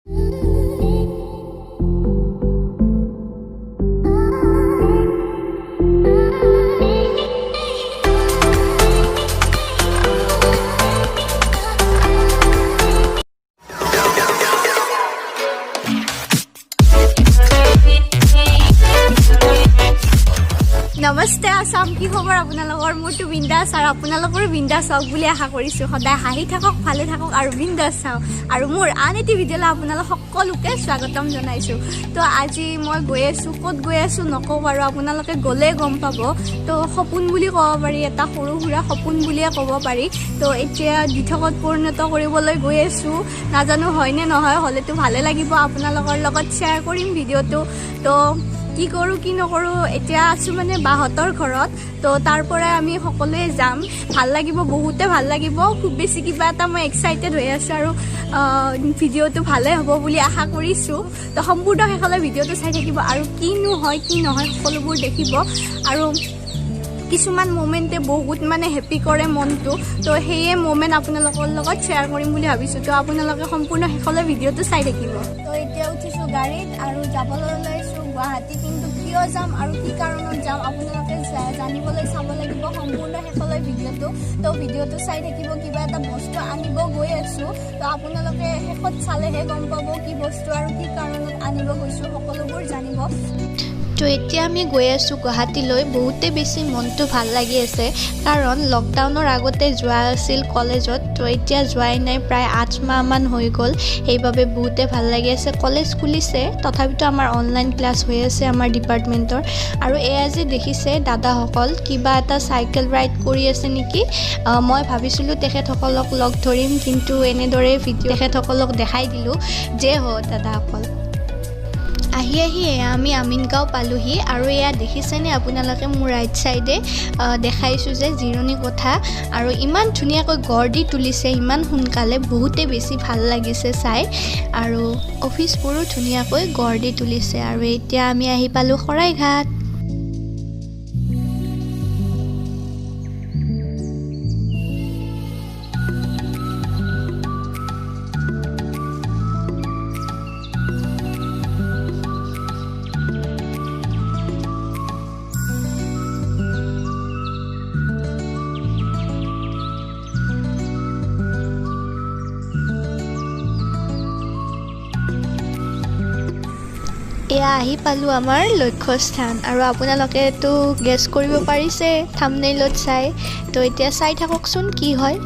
নমস্তে আছাম, কি খবৰ আপোনালোকৰ? মোৰতো বিন্দাছ আৰু আপোনালোকৰো বিন্দাছ হওক বুলি আশা কৰিছোঁ। সদায় হাঁহি থাকক, ভালে থাকক আৰু বিন্দাছ চাওক। আৰু মোৰ আন এটি ভিডিঅ'লৈ আপোনালোক সকলোকে স্বাগতম জনাইছোঁ। তো আজি মই গৈ আছোঁ, ক'ত গৈ আছোঁ নকওঁ বাৰু, আপোনালোকে গ'লে গম পাব। তো সপোন বুলি ক'ব পাৰি, এটা সৰু সুৰা সপোন বুলিয়ে ক'ব পাৰি। তো এতিয়া দিঠকত পৰিণত কৰিবলৈ গৈ আছোঁ, নাজানো হয়নে নহয়, হ'লেতো ভালে লাগিব, আপোনালোকৰ লগত শ্বেয়াৰ কৰিম ভিডিঅ'টো। তো কি কৰোঁ কি নকৰোঁ, এতিয়া আছোঁ মানে বাহঁতৰ ঘৰত। তো তাৰ পৰাই আমি সকলোৱে যাম, ভাল লাগিব, বহুতে ভাল লাগিব। খুব বেছি কিবা এটা মই এক্সাইটেড হৈ আছোঁ আৰু ভিডিঅ'টো ভালে হ'ব বুলি আশা কৰিছোঁ। তো সম্পূৰ্ণ শেষলৈ ভিডিঅ'টো চাই থাকিব আৰু কিনো হয় কি নহয় সকলোবোৰ দেখিব। আৰু কিছুমান মমেণ্টে বহুত মানে হেপী কৰে মনটো, তো সেয়ে মমেণ্ট আপোনালোকৰ লগত শ্বেয়াৰ কৰিম বুলি ভাবিছোঁ। তো আপোনালোকে সম্পূৰ্ণ শেষলৈ ভিডিঅ'টো চাই থাকিব। তো এতিয়া উঠিছোঁ গাড়ীত আৰু যাবলৈ ওলাইছোঁ গুৱাহাটী। কিন্তু কিয় যাম আৰু কি কাৰণত যাম আপোনালোকে জানিবলৈ চাব লাগিব সম্পূৰ্ণ শেষলৈ ভিডিঅ'টো। তো ভিডিঅ'টো চাই থাকিব। কিবা এটা বস্তু আনিব গৈ আছোঁ, তো আপোনালোকে শেষত চালেহে গম পাব কি বস্তু আৰু কি কাৰণত আনিব গৈছোঁ, সকলোবোৰ জানিব। তো এতিয়া আমি গৈ আছোঁ গুৱাহাটীলৈ। বহুতে বেছি মনটো ভাল লাগি আছে, কাৰণ লকডাউনৰ আগতে যোৱা আছিল কলেজত, তো এতিয়া যোৱাই নাই, প্ৰায় 8 মাহমান হৈ গ'ল। সেইবাবে বহুতে ভাল লাগি আছে। কলেজ খুলিছে, তথাপিতো আমাৰ অনলাইন ক্লাছ হৈ আছে আমাৰ ডিপাৰ্টমেণ্টৰ। আৰু এয়া যে দেখিছে দাদাসকল কিবা এটা চাইকেল ৰাইড কৰি আছে নেকি, মই ভাবিছিলোঁ তেখেতসকলক লগ ধৰিম, কিন্তু এনেদৰে ভিডিঅ' তেখেতসকলক দেখাই দিলোঁ। যে হ দাদাসকল। আহি আহি এয়া আমি আমিনগাঁও পালোহি। আৰু এয়া দেখিছেনে আপোনালোকে মোৰ ৰাইট ছাইডে দেখাইছোঁ যে জিৰণি কোঠা, আৰু ইমান ধুনীয়াকৈ গঢ় দি তুলিছে ইমান সোনকালে, বহুতেই বেছি ভাল লাগিছে চাই। আৰু অফিচবোৰো ধুনীয়াকৈ গঢ় দি তুলিছে। আৰু এতিয়া আমি আহি পালোঁ শৰাইঘাট। এয়া আহি পালোঁ আমাৰ লক্ষ্যস্থান। আৰু আপোনালোকেতো গেছ কৰিব পাৰিছে থাম্বনেইলত চাই, তো এতিয়া চাই থাককচোন কি হয়।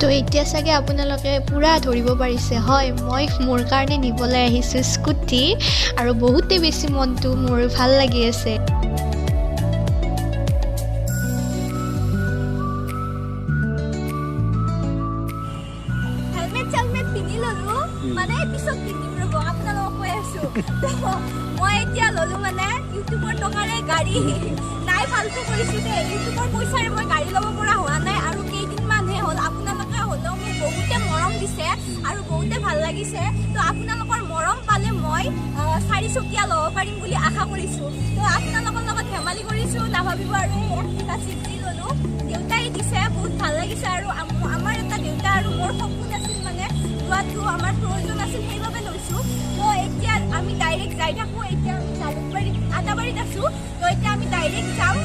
তো এতিয়া চাগে আপোনালোকে পূৰা ধৰিব পাৰিছে, হয় মই মোৰ কাৰণে নিবলৈ আহিছোঁ স্কুটি। আৰু বহুতেই বেছি মনটো মোৰ ভাল লাগি আছে। হেলমেট চেলমেট পিন্ধি ল'লো, মানে পিছত পিন্ধিম ৰ'ব, আপোনালোকক কৈ আছোঁ। মই এতিয়া ল'লো মানে ইউটিউবৰ টকাৰে গাড়ী। নাই ফাল্টু কৰিছোঁ দেই, ইউটিউবৰ পইচাৰে মই গাড়ী ল'ব পৰা হোৱা নাই আৰু কেইদিনমানহে হ'ল। আপোনালোকে হ'লেও মোক বহুতে মৰম দিছে আৰু বহুতে ভাল লাগিছে। তো আপোনালোকৰ মৰম পালে মই চাৰিচকীয়া ল'ব পাৰিম বুলি আশা কৰিছোঁ। তো আপোনালোকৰ লগত ধেমালি কৰিছোঁ নাভাবিব। আৰু এই এক্টিভা 6G ল'লোঁ, দেউতাই দিছে, বহুত ভাল লাগিছে। আৰু আমাৰ এটা দেউতা আৰু মোৰ সপোন আছিল মানে লোৱাটো আমাৰ প্ৰয়োজন আছিল, সেইবাবে লৈছোঁ। তো এতিয়া আমি ডাইৰেক্ট যাই থাকোঁ। এতিয়া আমি জালুকবাৰী আদাবাৰীত আছোঁ। তো এতিয়া আমি ডাইৰেক্ট যাম,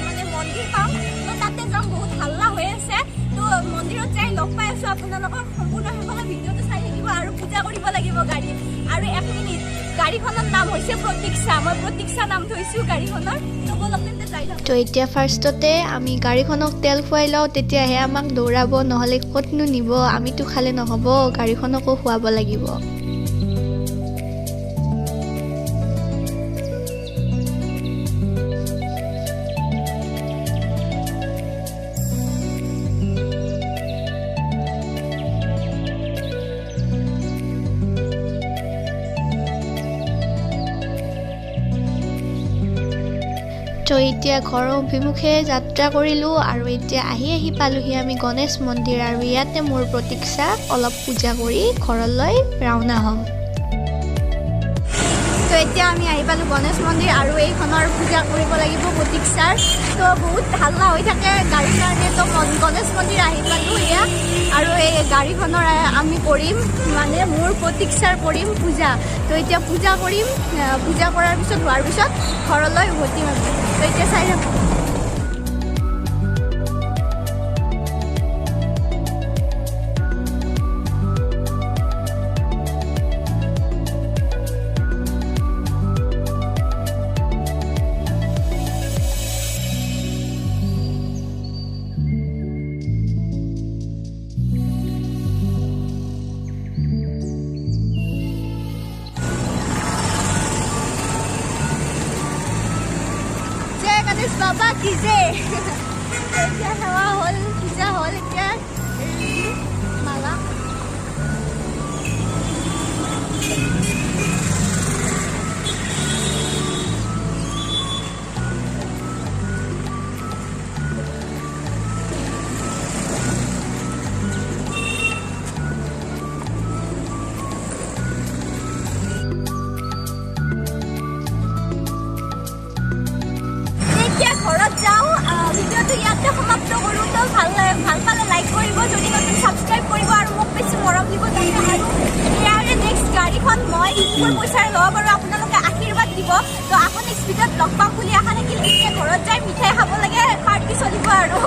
মানে মন্দিৰ পাম, তো তাতে যাম। বহুত হাল্লা হৈ আছে, তো মন্দিৰত যাই লগ পাই আছোঁ আপোনালোকক। সম্পূৰ্ণ শেষলৈ ভিডিঅ'টো চাই থাকিব আৰু পূজা কৰিব লাগিব গাড়ী। আৰু এক মিনিট, গাড়ীখনৰ নাম হৈছে প্ৰতীক্ষা। মই প্ৰতীক্ষা নাম থৈছোঁ গাড়ীখনৰ। তো ব'লক তেন্তে যাই থাকোঁ। তো এতিয়া ফাৰ্ষ্টতে আমি গাড়ীখনক তেল খুৱাই লওঁ, তেতিয়াহে আমাক দৌৰাব, নহ'লে ক'তনো নিব। আমিতো খালে নহ'ব, গাড়ীখনকো খুৱাব লাগিব। তো এতিয়া ঘৰৰ অভিমুখে যাত্ৰা কৰিলোঁ আৰু এতিয়া আহি আহি পালোহি আমি গণেশ মন্দিৰ আৰু ইয়াতে মোৰ প্ৰতীক্ষাক অলপ পূজা কৰি ঘৰলৈ ৰাওনা হ'ম। তো এতিয়া আমি আহি পালোঁ গণেশ মন্দিৰ আৰু এইখনৰ পূজা কৰিব লাগিব প্ৰতীক্ষাৰ। তো বহুত হাল্লা হৈ থাকে গাড়ীৰ কাৰণে, তো গণেশ মন্দিৰ আহি পালোঁ এয়া। আৰু এই গাড়ীখনৰ আমি কৰিম, মানে মোৰ প্ৰতীক্ষাৰ কৰিম পূজা। তো এতিয়া পূজা কৰিম, পূজা কৰাৰ পিছত হোৱাৰ পিছত ঘৰলৈ উভতিম আমি। তো এতিয়া চাই থাকোঁ। বাবা কি যে এতিয়া সেৱা হ'ল, পূজা হ'ল, এতিয়া মালা। ঘৰত যাওঁ, ভিডিঅ'টো ইয়াতে সমাপ্ত কৰোঁ। তো ভাল পালে লাইক কৰিব, যদি নতুন ছাবস্ক্ৰাইব কৰিব আৰু মোক বেছি মৰম দিব যাতে আৰু ইয়াৰে নেক্সট গাড়ীখন মই মোৰ পইচাৰে ল'ব পাৰোঁ, আপোনালোকে আশীৰ্বাদ দিব। তো আকৌ নেক্সট ভিডিঅ'ত লগ পাম বুলি আশা থাকিল। এতিয়া ঘৰত যাই মিঠাই খাব লাগে, পাৰ্টি চলিব আৰু।